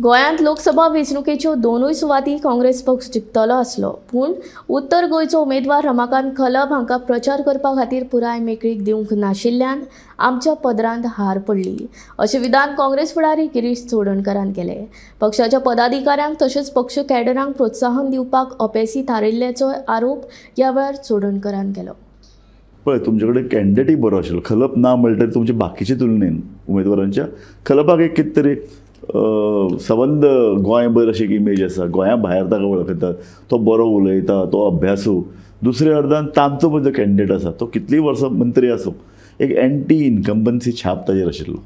गोंयांत लोकसभा वेंचणुकेच्यो दोनूय सुवाती काँग्रेस पक्ष जिखतलो आसलो, पूण उत्तर गोंयचो उमेदवार रमाकांत खलप हांकां प्रचार करपा खातीर पुराय मेकळीक दिवंक नाशिल्ल्यान आमच्या पदरांत हार पडली, अशें विधान काँग्रेस फुडारी गिरीश चोडणकारान केलें. पक्षाच्या पदाधिकाऱ्यांक तशेंच पक्ष कॅडरांक प्रोत्साहन दिवपाक अपेसी थारिल्ल्याचो आरोप ह्या वेळार चोडणकारान केलो. पळय, तुमचे कडेन कॅन्डिडेटय बरो आशिल्लो, खलप ना म्हणल्यार तुमचे बाकीचे तुलनेन उमेदवारांच्या खलपाक एक कितें तरी संबंद गोंयभर अशी एक इमेज आसा, गोंया भायर ताका वळखतात, तो बरो उलयता, तो अभ्यासू. दुसऱ्या अर्दान तांचो पळय जो कॅन्डिडेट आसा तो कितलीं वर्सां मंत्री आसूं, एक एंटी इनकम्बन्सी छाप ताजेर आशिल्लो.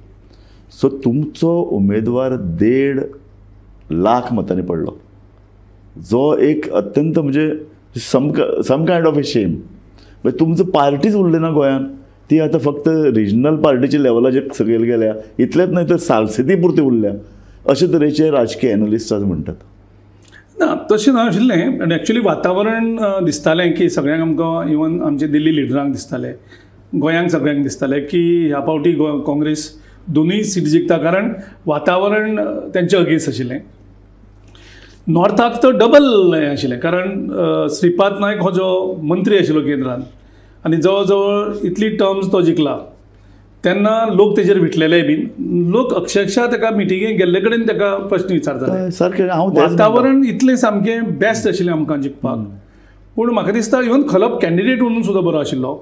सो तुमचो उमेदवार 1.5 लाख मतांनी पडलो, जो एक अत्यंत म्हणजे some kind of a shame. म्हणजे तुमचो पार्टीच उरली ना गोंयांत, ती आतां फक्त रिजनल पार्टीच्या लेवलाचेर सकयल गेल्या, इतलेंच न्हय तर सालसेती पुरती उरल्या, अशे तरेचे राजकीय एनलिस्ट आज म्हणटात. ना, तशें नाशिल्लें. आनी एक्चुली वातावरण दिसतालें की सगळ्यांक आमकां, इवन आमचे दिल्ली लिडरांक दिसतालें, गोंयांक सगळ्यांक दिसतालें की ह्या फावटी काँग्रेस दोनूय सीट जिखता, कारण वातावरण तेंचे अगेन्स्ट आशिल्लें. नॉर्थाक तर डबल हें आशिल्लें, कारण श्रीपाद नायक हो जो मंत्री आशिल्लो केंद्रान आनी जवळ जवळ इतली टर्म्स तो जिखला, तेन्ना लोक तेजेर विटलेले बीन, लोक अक्षरशः ताका मिटिंगेक गेल्ले कडेन ताका प्रश्न विचारताले. सारकें, हांव वातावरण इतलें सामकें बेस्ट आशिल्लें आमकां जिखपाक. पूण म्हाका दिसता इवन खलप कॅन्डिडेट म्हणून सुद्दां बरो आशिल्लो.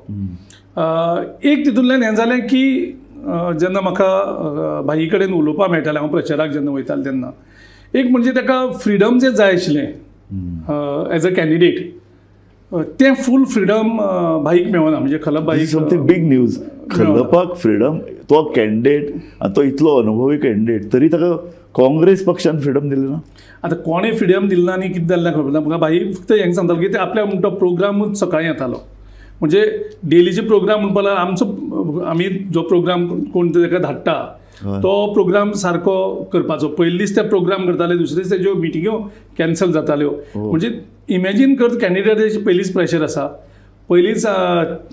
एक तितूंतल्यान हें जालें की जेन्ना म्हाका भाई कडेन उलोवपाक मेळटालें, हांव प्रचाराक जेन्ना वयतालें तेन्ना, एक म्हणजे ताका फ्रिडम जें जाय आशिल्लें एज अ कॅन्डिडेट, तें फूल फ्रिडम भाईक मेळना. म्हणजे खलप भाईक समथींग बीग न्यूज, खलपाक फ्रिडम, तो कॅन्डिडेट आनी तो इतलो अनुभवी कॅन्डिडेट, तरी ताका काँग्रेस पक्षान फ्रिडम दिलें ना. आतां कोणें फ्रिडम दिलें ना आनी कितें जालें खबर ना. म्हाका भाई फक्त हें सांगतालो की ते आपल्या म्हणटा प्रोग्रामूच सकाळीं येतालो, म्हणजे डेलीचे प्रोग्राम म्हणपा लागलो आमचो, आमी जो प्रोग्राम कोण ताका धाडटा तो प्रोग्राम सारको करपाचो. पयले दीस ते प्रोग्राम करताले, दुसरे दीस तेज्यो मिटिंग्यो कॅन्सल जाताल्यो. म्हणजे इमेजीन कर, कॅन्डिडेटाचेर पयलींच प्रेशर आसा, पयलींच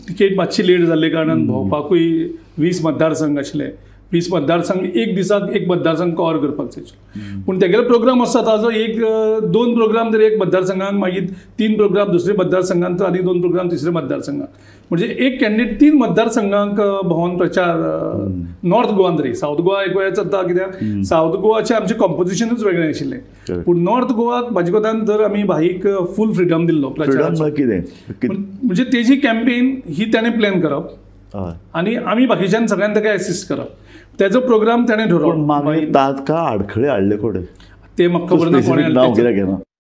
तिकेट मातशी लेट जाल्ले कारणान भोंवपाकूय 20 मतदारसंघ आशिल्ले, 20 मतदारसंघ एक दिसाक एक मतदारसंघ कवर करपाक जाय आशिल्लो. पूण तेगेलो प्रोग्राम आसता ताजो एक 2 प्रोग्राम तरी एक मतदारसंघाक, मागीर 3 प्रोग्राम दुसरे मतदारसंघांत, आनी 2 प्रोग्राम तिसरे मतदारसंघाक, म्हणजे एक कॅन्डिडेट 3 मतदारसंघांक भोंवन प्रचार नॉर्थ गोवान तरी. सावथ गोवा एक वेळ चलता, कित्याक सावथ गोवाचें आमचें कॉम्पोजिशनूच वेगळें आशिल्लें, पूण नॉर्थ गोवाक म्हाजे कोतान जर आमी भाईक फूल फ्रिडम दिल्लो प्रचाराचो, म्हणजे तेजी कॅम्पेन ही ताणें प्लॅन करप आनी आमी बाकीच्यान सगळ्यान ताका एसिस्ट करप, तेजो प्रोग्राम ताणें ठरोवप. मागीर ताका आडखळे हाडले कोणे ते म्हाका खबर ना, कोणें.